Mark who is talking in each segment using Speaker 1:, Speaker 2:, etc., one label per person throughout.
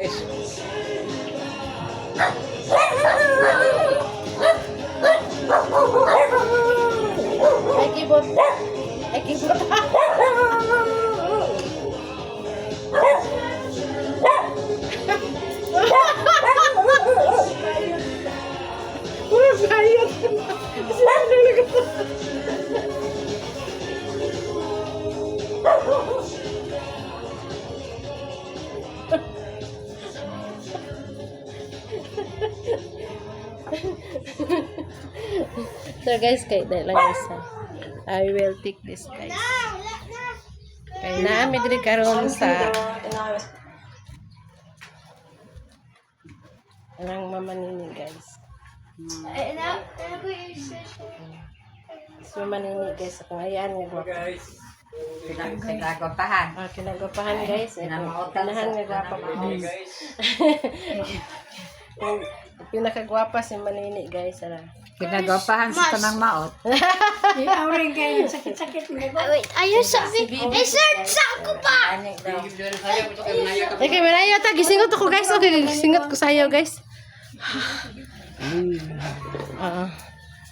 Speaker 1: Guys.
Speaker 2: Ay, kibot. Ay, kibot. Puro bayot. Sinanong ko. So guys, kay dahil lang isa. I will take this, guys. Kay naami diri karon sa ang mama nini, guys. Si mama nini, guys, akong ayaan nga gwapa.
Speaker 1: Guys.
Speaker 3: Pinagwapahan.
Speaker 2: Ah, kinagwapahan, guys.
Speaker 3: Pinamautan
Speaker 2: Pinahan nga gwapa ko,
Speaker 1: Hey,
Speaker 2: guys.
Speaker 1: guys.
Speaker 2: Ang pinakagwapa si Manini, guys. Ara.
Speaker 3: Pinagwapahan sa tanang maot.
Speaker 4: Wait, ayaw sabi. Eh, sir, sa ko pa!
Speaker 3: Ani daw.
Speaker 2: Ay, kay Manayo ta gisingot ako, guys. Okay, gisingot ko sayo, guys. Ah.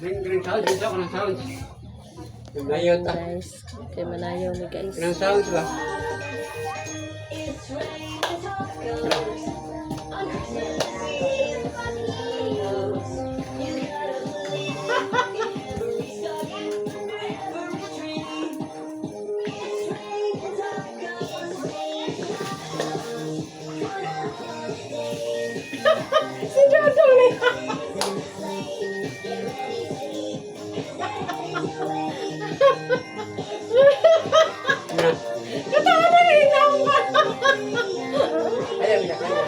Speaker 1: Ring ring sounds dito ako ng sounds. Nayo ta.
Speaker 2: Guys, kay Manayo ni, guys.
Speaker 1: Ring sounds ba?
Speaker 2: Si Jojo ni.
Speaker 1: Na.
Speaker 2: Katawa na rin naman.
Speaker 1: Ayaw na kaya.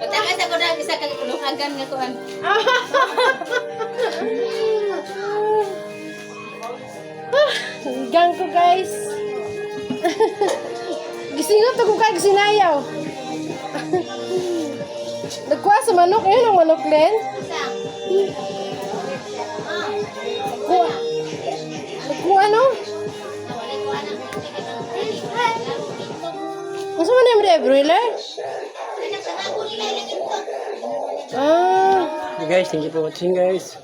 Speaker 5: Pagtakas ako na bisa ka kuluhagan nga kuan.
Speaker 2: Gang ko, guys. Gisingot ako kag sinayaw. Nagkuha sa manok. Yun ang manok, Len. Nagkuha. Nagkuha, no? Ano man yung broiler? Ah.
Speaker 1: Hey guys, thank you for watching, guys.